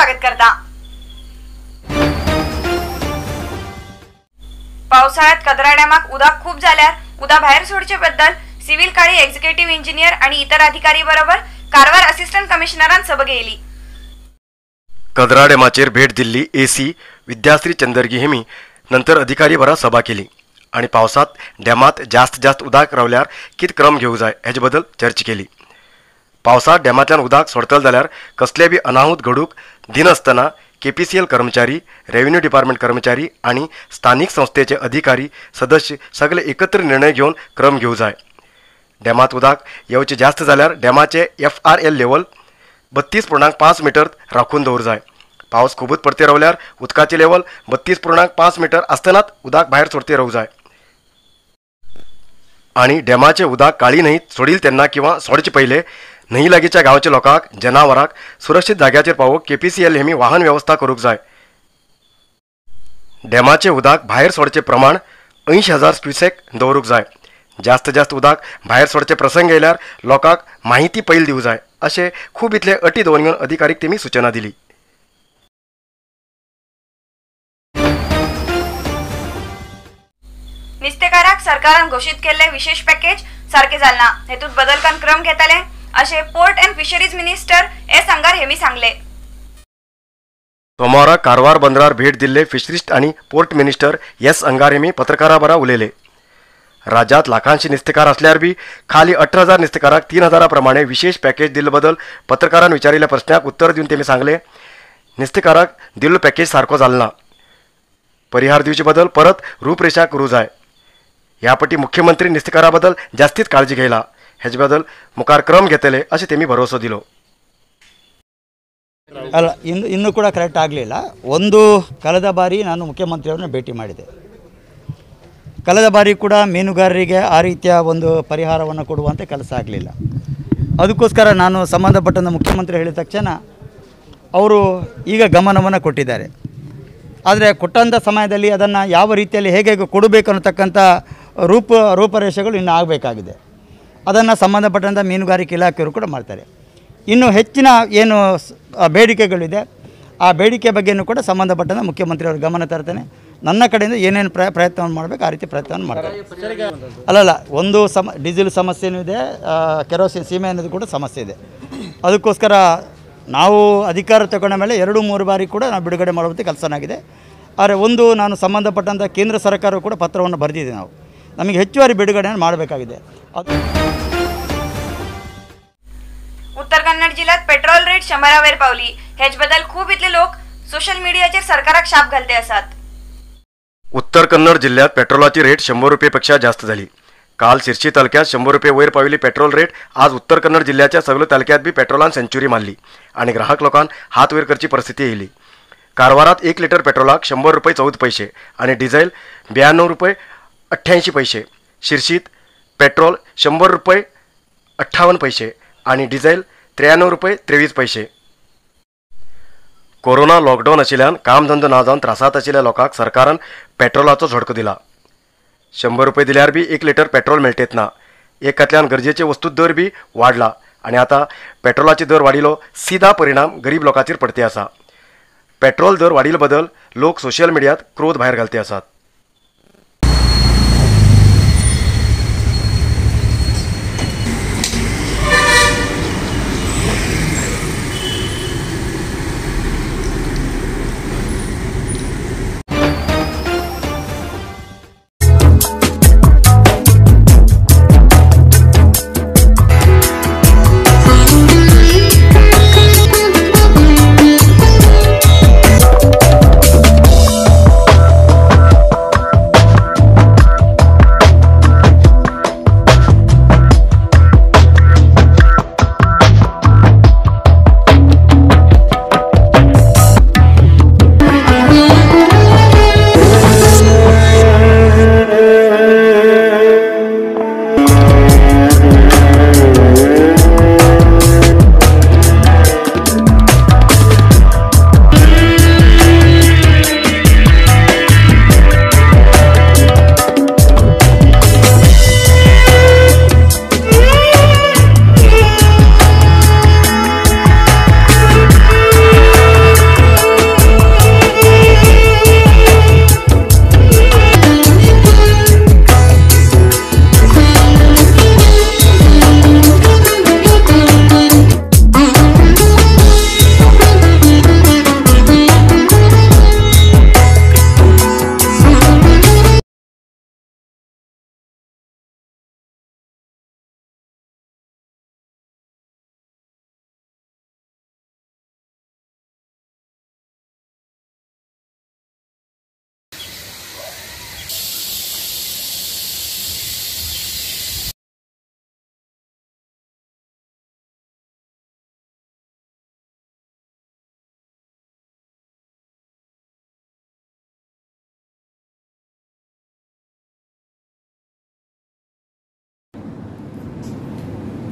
स्वागत करता। पावसाळ्यात कदरा डॅमाक उदक खूप जाल्यार उदक भायर सोडचे बद्दल सिव्हिल काळी एक्झिक्युटिव्ह इंजिनियर आणि इतर अधिकारी बरोबर कारवार असिस्टंट कमिशनरान सभा घेतली। कदरा डॅमाचेर भेट दिल्ली एसी विद्याश्री चंदरगी हेमी नंतर अधिकारी बरा सभा केली आणि पावसात डॅमात जास्त जास्त उदक रावल्यार कित क्रम घेवंक जाय हेजे बद्दल चर्चा केली। पावसात डॅमांतल्यान उदक सोडतले जाल्यार कसले बी अनाहूत घडूंक दिनासतना केपीसीएल कर्मचारी, रेव्हेन्यू डिपार्टमेंट कर्मचारी आणि स्थानिक संस्थेचे अधिकारी सदस्य सगळे एकत्र निर्णय घेवन क्रम घेवंक जाय। डॅमात उदक येवचे जास्त जाल्यार डॅमाचे एफआरएल लेवल 32.5 मीटर राखून दवर जाय। पावस खूबच पडते रावल्यार उदकाचे लेवल 32.5 मीटर आसतनाच उदक भायर सोडते रावंक जाय आणि डॅमाचे उदक काळी न्हंयत सोडील तेन्ना किंवा सोडचे पयले न्हंय लागींच्या गांवच्या लोकांक, जनावरांक सुरक्षीत जाग्याचेर पावोवंक केपीसीएल हेमी वाहन वेवस्था करूंक जाय। डॅमाचे उदक भायर सोडचे प्रमाण 80,000 क्युसेक दवरूंक जाय। जास्त जास्त उदक भायर सोडचे प्रसंग येयल्यार लोकांक माहिती पयलीं दिवंक जाय अशें खूब इतले अटी दवरून अधिकारीक तेमी सूचना दिली। नुस्तेकाराक सरकारान घोशीत केल्ले विशेष पॅकेज सारखे जालना, हेतूत बदलकान क्रम घेतले अशें port and fisheries minister S Angar हेमी सांगले। सोमारा कारवार बंदरार भेट दिल्ले फिशरीज आणि पोर्ट मिनिस्टर एस अंगार हेमी पत्रकारां बरा उलयले। राज्यात लाखांशी नुस्तेकार असल्यार बी खाली 18,000 नुस्तेकाराक 3,000 प्रमाणे विशेष पॅकेज दिल्ले बद्दल पत्रकारान विचारिल्ल्या प्रश्नाक उत्तर दिवन तेमी सांगले, नुस्तेकाराक दिल्लो पॅकेज सारको जालना, परिहार दिवचे बदल परत रूपरेषा करूं जाय। ह्या पटी मुख्यमंत्री नुस्तेकारा बद्दल जास्तीत काळजी घेयला, हेजे बद्दल मुखार क्रम घेतले अशें तेमी भरोसो दिलो। ಅಲ್ಲ, ಇನ್ನೂ ಕೂಡ ಕರೆಕ್ಟ್ ಆಗಲಿಲ್ಲ। ಒಂದು ಕಳೆದ ಬಾರಿ ನಾನು ಮುಖ್ಯಮಂತ್ರಿಯವರನ್ನ ಭೇಟಿ ಮಾಡಿದೆ। ಕಳೆದ ಬಾರಿ ಕೂಡ ಮೀನುಗಾರರಿಗೆ ಆ ರೀತಿಯ ಒಂದು ಪರಿಹಾರವನ್ನು ಕೊಡುವಂತೆ ಕೆಲಸ ಆಗಲಿಲ್ಲ। ಅದಕ್ಕೋಸ್ಕರ ನಾನು ಸಂಬಂಧಪಟ್ಟಂಥ ಮುಖ್ಯಮಂತ್ರಿ ಹೇಳಿದ ತಕ್ಷಣ ಅವರು ಈಗ ಗಮನವನ್ನು ಕೊಟ್ಟಿದ್ದಾರೆ। ಆದರೆ ಕೊಟ್ಟಂಥ ಸಮಯದಲ್ಲಿ ಅದನ್ನು ಯಾವ ರೀತಿಯಲ್ಲಿ ಹೇಗೆ ಹೇಗೆ ಕೊಡಬೇಕು ಅನ್ನತಕ್ಕಂಥ ರೂಪರೇಷೆಗಳು ಇನ್ನೂ ಆಗಬೇಕಾಗಿದೆ। ಅದನ್ನು ಸಂಬಂಧಪಟ್ಟಂಥ ಮೀನುಗಾರಿಕೆ ಇಲಾಖೆಯವರು ಕೂಡ ಮಾಡ್ತಾರೆ। ಇನ್ನು ಹೆಚ್ಚಿನ ಏನು ಬೇಡಿಕೆಗಳಿದೆ ಆ ಬೇಡಿಕೆ ಬಗ್ಗೆಯೂ ಕೂಡ ಸಂಬಂಧಪಟ್ಟಂಥ ಮುಖ್ಯಮಂತ್ರಿಯವರು ಗಮನ ತರ್ತಾನೆ। ನನ್ನ ಕಡೆಯಿಂದ ಏನೇನು ಪ್ರಯತ್ನವನ್ನು ಮಾಡಬೇಕು ಆ ರೀತಿ ಪ್ರಯತ್ನವನ್ನು ಮಾಡ್ತಾರೆ। ಅಲ್ಲಲ್ಲ, ಒಂದು ಡೀಸೆಲ್ ಸಮಸ್ಯೆಯೂ ಇದೆ, ಕೆರೋಸಿನ್ ಸೀಮೆ ಅನ್ನೋದು ಕೂಡ ಸಮಸ್ಯೆ ಇದೆ। ಅದಕ್ಕೋಸ್ಕರ ನಾವು ಅಧಿಕಾರ ತಗೊಂಡ ಮೇಲೆ 2-3 ಬಾರಿ ಕೂಡ ನಾವು ಬಿಡುಗಡೆ ಮಾಡುವಂಥ ಕೆಲಸನಾಗಿದೆ। ಆದರೆ ಒಂದು ನಾನು ಸಂಬಂಧಪಟ್ಟಂಥ ಕೇಂದ್ರ ಸರ್ಕಾರವು ಕೂಡ ಪತ್ರವನ್ನು ಬರೆದಿದೆ, ನಾವು ನಮಗೆ ಹೆಚ್ಚುವರಿ ಬಿಡುಗಡೆಯನ್ನು ಮಾಡಬೇಕಾಗಿದೆ। उत्तर कन्नड जिल्ह्यात पेट्रोल रेट 100 वयर पावली। हेच बद्दल खूब इतले लोक सोशल मीडियाचेर सरकाराक शाप घालते आसात। उत्तर कन्नड जिल्ह्यात पेट्रोलाची रेट 100 रुपयेपेक्षा जास्त झाली। काल शिरशी तालुक्यात 100 रुपये वयर पाविल्ली पेट्रोल रेट आज उत्तर कन्नड जिल्ह्याच्या सगळ्या तालुक्यात बी पेट्रोलान सेंच्युरी मारली आणि ग्राहक लोकांक हात वयर करची परिस्थिती येयली। कारवारात 1 लिटर पेट्रोलाक 100 रुपये 14 पैसे आणि डिझेल 92 रुपये 88 पैसे। शिरशीत पेट्रोल 100 रुपये 58 पैसे आणि डिझेल 93 रुपये 23 पैसे। कोरोना लॉकडाऊन आशिल्ल्यान कामधंदो ना जावन त्रासांत आशिल्ल्या लोकांक सरकारान पेट्रोलाचो झोडको दिला। 100 रुपये दिल्यार बी 1 लिटर पेट्रोल मेळटेत ना। एकांतल्यान गरजेचे वस्तू दर बी वाडला आनी आतां पेट्रोलाचे दर वाडिल्लो सीधा परिणाम गरीब लोकांचेर पडते आसा। पेट्रोल दर वाडिल्ले बदल लोक सोशल मिडियात क्रोध भायर घालते आसात।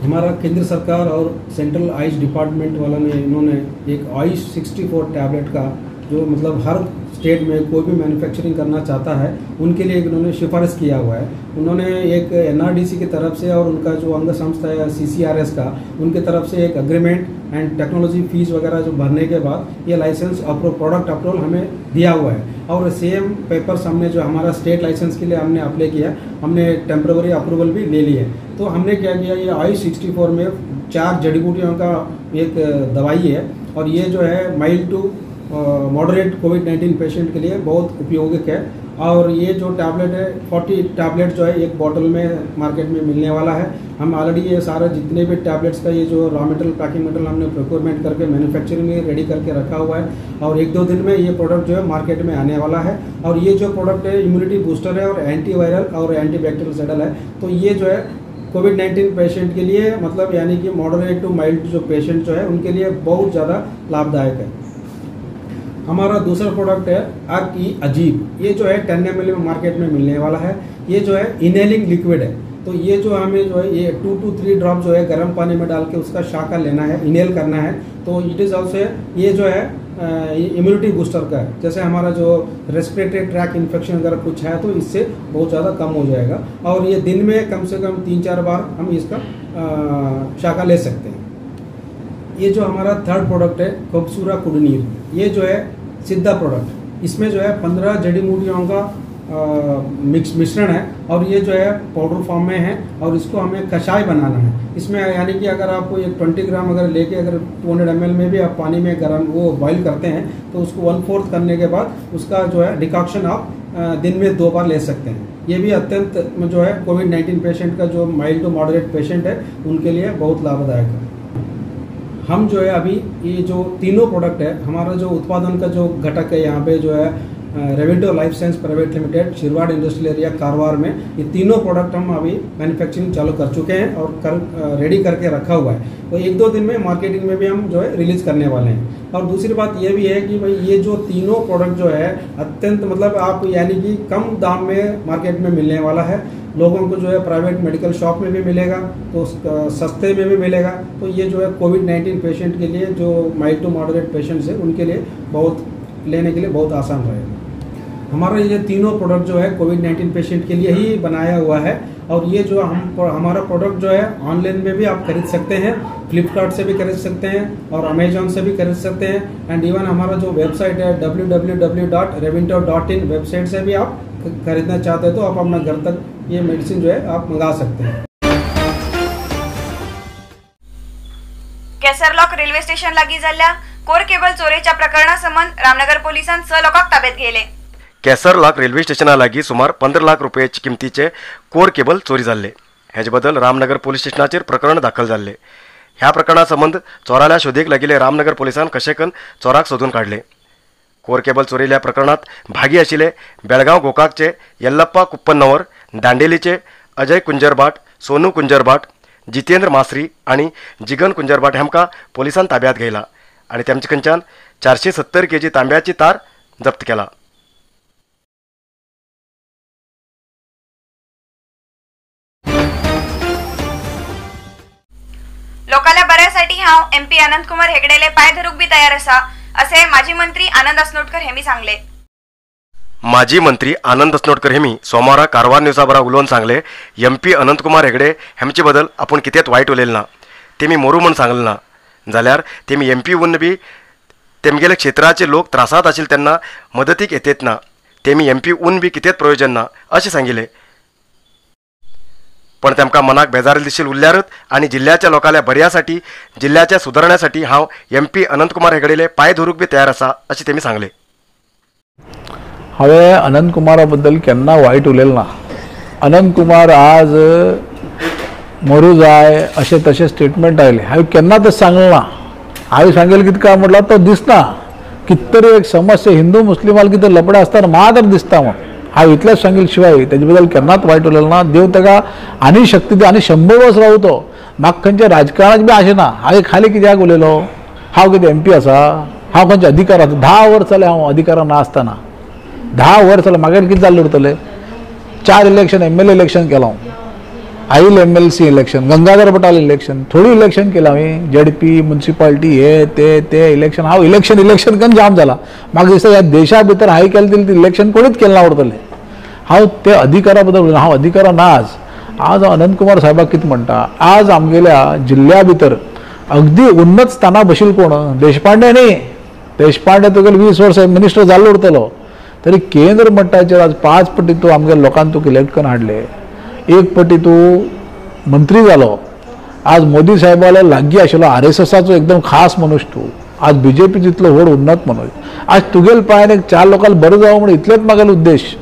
हमारा केंद्र सरकार और सेंट्रल आयुष डिपार्टमेंट वाला ने इन्होंने एक आयुष 64 टैबलेट का जो मतलब हर स्टेट में कोई भी मैन्युफैक्चरिंग करना चाहता है उनके लिए इन्होंने सिफारिश किया हुआ है। उन्होंने एक एनआरडीसी की तरफ से और उनका जो अंग संस्था है सीसीआरएस का, उनके तरफ से एक एग्रीमेंट एंड टेक्नोलॉजी फीस वगैरह जो भरने के बाद ये लाइसेंस अप्रूव प्रोडक्ट अप्रूवल हमें दिया हुआ है। और सेम पेपर्स हमने जो हमारा स्टेट लाइसेंस के लिए हमने अप्लाई किया, हमने टेम्प्रेरी अप्रूवल भी ले ली है। तो हमने क्या किया, ये आयुष 64 में 4 जड़ी बूटियों का एक दवाई है और ये जो है माइल्ड टू मॉडरेट कोविड-19 पेशेंट के लिए बहुत उपयोगी है। और ये जो टैबलेट है 40 टैबलेट जो है एक बॉटल में मार्केट में मिलने वाला है। हम ऑलरेडी ये सारे जितने भी टैबलेट्स का ये जो रॉ मटेरियल पैकिंग मटेरियल हमने प्रोक्योरमेंट करके मैन्युफैक्चरिंग में रेडी करके रखा हुआ है और 1-2 दिन में ये प्रोडक्ट जो है मार्केट में आने वाला है। और ये जो प्रोडक्ट है इम्यूनिटी बूस्टर है और एंटीवायरल और एंटीबैक्टीरियल सेडल है। तो ये जो है कोविड-19 पेशेंट के लिए मतलब यानी कि मॉडरेट टू माइल्ड जो पेशेंट जो है उनके लिए बहुत ज़्यादा लाभदायक है। हमारा दूसरा प्रोडक्ट है अर्क ई अजीब। ये जो है 10 ml में मार्केट में मिलने वाला है। ये जो है इनहेलिंग लिक्विड है। तो ये जो हमें जो है ये 2 to 3 drop जो है गर्म पानी में डाल के उसका शाखा लेना है, इनहेल करना है। तो it is also ये जो है इम्यूनिटी बूस्टर का है। जैसे हमारा जो रेस्पिरेटरी ट्रैक इन्फेक्शन अगर कुछ है तो इससे बहुत ज़्यादा कम हो जाएगा। और ये दिन में कम से कम 3-4 बार हम इसका शाखा ले सकते हैं। ये जो हमारा थर्ड प्रोडक्ट है खूबसूरत कुडनीर, ये जो है सिद्धा प्रोडक्ट। इसमें जो है 15 जड़ी बूटियों का मिक्स मिश्रण है और ये जो है पाउडर फॉर्म में है और इसको हमें कषाय बनाना है। इसमें यानी कि अगर आपको ये 20 ग्राम अगर लेके अगर 200 ml में भी आप पानी में गर्म वो बॉईल करते हैं तो उसको 1/4 करने के बाद उसका जो है डिकॉक्शन आप दिन में 2 बार ले सकते हैं। ये भी अत्यंत जो है कोविड-19 पेशेंट का जो माइल्ड टू मॉडरेट पेशेंट है उनके लिए बहुत लाभदायक है। हम जो है अभी ये जो तीनों प्रोडक्ट है हमारा जो उत्पादन का जो घटक है यहाँ पे जो है Revento life science private limited Shirwad industrial area Karwar में ये तीनों प्रोडक्ट हम अभी मैन्युफैक्चरिंग चालू कर चुके हैं और कर रेडी करके रखा हुआ है। तो 1-2 दिन में मार्केटिंग में भी हम जो है रिलीज़ करने वाले हैं। और दूसरी बात ये भी है कि भाई ये जो तीनों प्रोडक्ट जो है अत्यंत मतलब आप यानी कि कम दाम में मार्केट में मिलने वाला है। लोगों को जो है प्राइवेट मेडिकल शॉप में भी मिलेगा तो सस्ते में भी मिलेगा। तो ये जो है कोविड-19 पेशेंट के लिए जो माइल्ड टू मॉडरेट पेशेंट्स हैं उनके लिए बहुत लेने के लिए बहुत आसान रहेगा। हमारा ये तीनों प्रोडक्ट जो है कोविड-19 पेशेंट के लिए ही बनाया हुआ है। और ये जो हम हमारा प्रोडक्ट जो है ऑनलाइन में भी आप खरीद सकते हैं, फ्लिपकार्ट से भी खरीद सकते हैं और अमेजॉन से भी खरीद सकते हैं। एंड इवन हमारा जो वेबसाइट है www.revento.in website से भी आप खरीदना चाहते हैं तो आप अपना घर तक ये मेडिसिन जो है आप मंगा सकते हैं। केसरलॉक रेल्वे स्टेशन लागी जाल्ल्या कोर केबल चोरेच्या प्रकरणा संबंध रामनगर पोलिसांन 6 लोकांक ताब्यात घेतले। केसरलाक रेल्वे स्टेशना लागी सुमार 15 लाख रुपयाची किमतीचे कोर केबल चोरी जाल्ले। हेजे बदल रामनगर पोलीस स्टेशनाचेर प्रकरण दाखल जाल्ले। ह्या प्रकरणा संबंद चोराल्या शोधेक लागिल्ले रामनगर पोलिसान कशेकन चोराक सोदून काडले। कोर केबल चोरील्या प्रकरणात भागी आशिल्ले बेळगांव गोकाकचे यल्लप्पा कुप्पन्नवर, दांडेलीचे अजय कुंजरबाट, सोनू कुंजरबाट, जितेंद्र मासरी आनी जिगन कुंजरबाट हांकां पोलिसान ताब्यात घेयला आनी तेमचे कडच्यान 470 केजी तांब्याची तार जप्त केला। लोकांच्या बऱ्यासाठी हांव एमपी आनंद कुमार हेगडेले पाय धरूक बी तयार आसा असे माजी मंत्री आनंद असनोटकर हेमी सांगले। माजी मंत्री आनंद असनोटकर हेमी सोमवारा कारवार न्यूजा बरा उलोवन सांगले, एमपी अनंत कुमार हेगडे हेमचे बदल आपूण कितेंच वायट उलयलें ना, तेमी मोरू म्हूण सांगलें ना, जाल्यार तेमी एमपी उन्न बी तेमगेले क्षेत्राचे लोक त्रासात आशिल्ले तेन्ना मदतीक येतेत ना, तेमी एमपी उन्न बी कितेंच प्रयोजन ना अशें सांगिल्लें। पण तेमकां मनाक बेजारेल दिशील उरल्यारच आनी जिल्ल्याच्या लोकांल्या बऱ्यासाठी जिल्ल्याच्या सुदारण्यासाठी हांव एमपी अनंत कुमार हेगडेले पांय धरूंक बी तयार आसा अशें तेमी सांगलें। हांवें अनंत कुमारा बद्दल केन्ना वायट उलयलें ना। अनंत कुमार आज मरूं जाय अशें तशें स्टेटमेंट आयलें, हांवें केन्ना तें सांगलें ना। हांवें सांगेल कितें काय म्हटल्यार तो दिसना, कितें तरी एक समस्या हिंदू मुस्लिमाल कितें लपडें आसतना म्हाका तर दिसता म्हूण हांव इतलेंच सांगील शिवाय तेजे बद्दल केन्नाच वायट उलयलें ना। देव ताका आनी शक्ती दी आनी 100 वर्स रावू तो। म्हाका खंयच्या राजकारणाची बी आशा ना। हांवें खाली कित्याक उलयलो, हांव कितें एमपी आसा, हांव खंयच्या अधिकार आसा, 10 वर्स जालें हांव अधिकारान ना आसतना, 10 वर्स जालें मागीर कितें जाल्लें उरतलें। 4 इलेक्शन एमएलए इलेक्शन केलां हांव, आयल MLC election, Gangadhar Bhatal election, थोडी इलेक्शन केलं हांवें, जेडपी मुन्सिपाल्टी हे ते ते इलेक्शन. हांव इलेक्शन इलेक्शन कन जाम जाला. म्हाका दिसता ह्या देशा भितर हांवें केलें तितलें इलेक्शन कोणीच केलें ना उरतलें. हांव ते अधिकारा बद्दल उलयना, हांव अधिकारा ना. आज आज हांव अनंत कुमार साहेबाक कितें म्हणटा, आज आमगेल्या जिल्ल्या भितर अगदी उन्नत स्थाना बशील कोण, देशपांडे न्ही. देशपांडे तुगेले 20 वर्सां मिनिस्टर जाल्लो उरतलो, तरी केंद्र मट्टाचेर आज 5 पटी तूं आमगे लोकांक तुका इलेक्ट करून हाडले, 1 पटी तूं मंत्री जालो. आज मोदी साहेबाले लागीं आशिल्लो RSSाचो एकदम खास मनीस तूं, आज BJP जितलो व्हड उन्नत मनीस. आज तुगेल पांयान एक 4 लोकांक बरें जावं म्हण इतलेंच म्हागेलो उद्देश.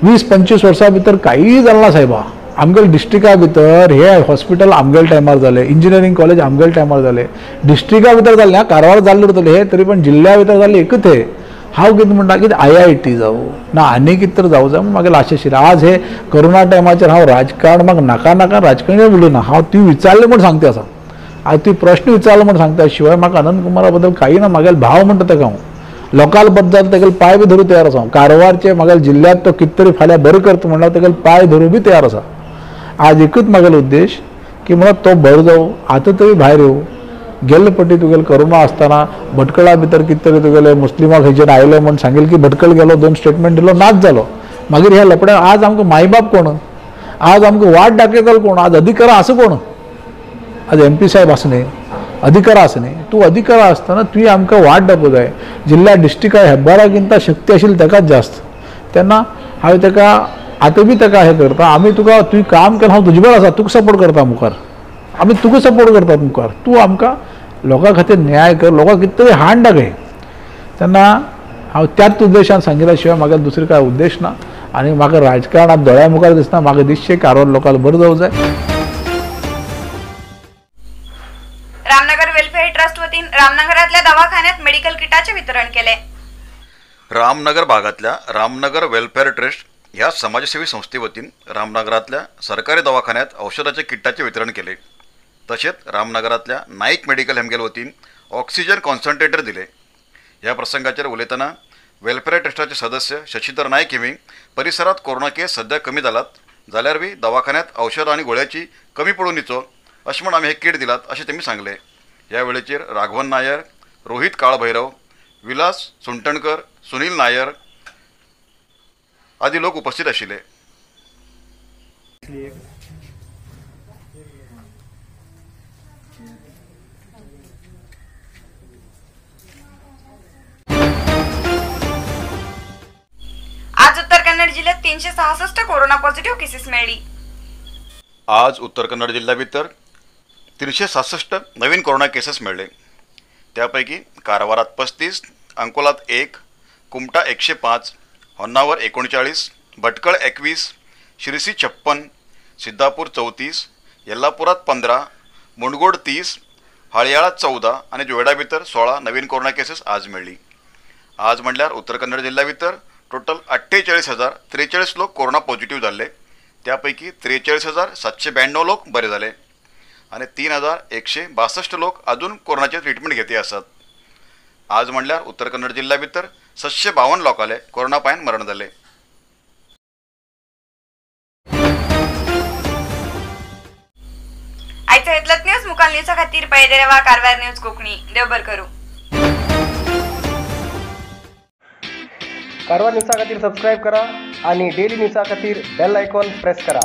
20-25 वर्सां भितर कांय जालें ना साहेबा. आमगेले डिस्ट्रिक्टा भितर हे हॉस्पिटल आमगेले टायमार जालें, इंजिनियरींग कॉलेज आमगेले टायमार जालें, डिस्ट्रिक्टा भितर जालें ना, कारवार जाल्लें उरतलें हे, तरी पण जिल्ल्या भितर जाल्लें एकूच हे. हांव कितें म्हणटा की IIT जावं ना आनी कितें तर जावं जाय म्हूण म्हागेलें आशा आशिल्लें. आज हे कोरोना टायमाचेर हांव राजकारण म्हाका नाका नाका राजकारण उलोवना ना, हांव ती विचारलें म्हूण सांगता आसा. आज ती प्रश्न विचारलो म्हूण सांगता, शिवाय म्हाका अनंत कुमारा बद्दल कांय ना. म्हागेले भाव म्हणटा ताका हांव, लोकाल बद्दल तेगेले पांय बी धरूं तयार आसा हांव. कारवारचे म्हागेले जिल्ल्यांत तो कितें तरी फाल्यां बरें करता म्हणल्यार तेगेले पांय धरूं बी तयार आसा. आज एकूच म्हागेलो उद्देश की म्हणून तो बरो जावं, आतां तरी भायर येवं. गेल्ले पटी तुगेले कोरोना आसतना भटकळा भितर कितें तरी तुगेले मुस्लिमाक खंयच्यान आयले म्हूण सांगेल की भटकळ गेलो, 2 स्टेटमेंट दिलो, नाच जालो. मागीर ह्या लपड्या आज आमकां मायबाप कोण, आज आमकां वाट दाखयतलो कोण, आज अधिकार आसा कोण, आज MP साहेब आसा न्ही, अधिकार आसा न्ही. तूं अधिकार आसतना तुवें आमकां वाट दाखोवंक जाय. जिल्ल्या डिस्ट्रिक्टाक हेब्बाराक शक्ती आशिल्ली ताकाच जास्त, तेन्ना हांवें ताका आतां बी ताका हें करता. आमी तुका तुवें काम केलें, हांव तुजे बरोबर आसा, तुका सपोर्ट करता मुखार, आमी तुका सपोर्ट करतात मुखार. तूं आमकां लोकां खातीर न्याय कर, लोकांक कितें तरी हाड दाखय. तेन्ना हांव त्याच उद्देशान सांगिल्ल्या शिवाय म्हाका दुसरो कांय उद्देश ना. आनी म्हाका राजकारणात दोळ्या मुखार दिसना, म्हाका दिसचें कारवार लोकांक बरें जावंक जाय. रामनगर वेलफेअर ट्रस्ट वतीन रामनगरातल्या दवाखान्यात मेडिकल किटाचे वितरण केले. रामनगर भागातल्या रामनगर वेलफेअर ट्रस्ट ह्या समाजसेवी संस्थेवतीन रामनगरातल्या सरकारी दवाखान्यात औषधाचे किटाचे वितरण केले. तसेच रामनगरातल्या नाईक मेडिकल हेमगेल वतीन ऑक्सिजन कॉन्सन्ट्रेटर दिले. ह्या प्रसंगाचेर उलयतना वेलफेअर ट्रस्टाचे सदस्य शशीधर नाईक हेमी परिसरात कोरोना केस सध्या कमी जालात जाल्यार बी दवाखान्यात औषध आनी गोळ्याची कमी पडून दिचो अशें म्हूण आमी हे किट दिलात अशें तेमी सांगलें. ह्या वेळेचेर राघवन नायर, रोहित काळभैरव, विलास सुंटणकर, सुनील नायर आदी लोक उपस्थित आशिल्ले. आज उत्तर कन्नड जिल्ह्यात 366 कोरोना पॉझिटिव्ह केसेस मिळाली. आज उत्तर कन्नड जिल्ह्या भितर 366 नवीन कोरोना केसेस मेळ्ळे. त्यापैकी कारवारात 35, अंकोलात 1, कुमटा 105, होन्नावर 39, भटकळ 21, शिरसी 56, सिद्धापूर 34, येल्लापुरात 15, मुंडगोड 30, हळयाळात 14 आणि जोयडा भितर 16 नवीन कोरोना केसेस आज मेळ्ळी. आज म्हणल्यार उत्तर कन्नड जिल्ह्या भितर टोटल 48,043 लोक कोरोना पॉझिटिव्ह जाल्ले. त्यापैकी 43,792 लोक बरे जाले आणि 3,162 लोक अजून कोरोनाचे ट्रिटमेंट घेते आसात. आज म्हणल्यार उत्तर कन्नड जिल्ह्या भितर 752 लोकांले कोरोना पायान मरण जाले. आयचा इतलोच न्यूज मुखाल न्यूजा खातीर पळयत रावा कारवार न्यूज कोंकणी. देव बरें करूं. कारवार न्यूजा खातीर सबस्क्रायब करा आणि डेली न्यूजा खातीर बेल आयकॉन प्रेस करा.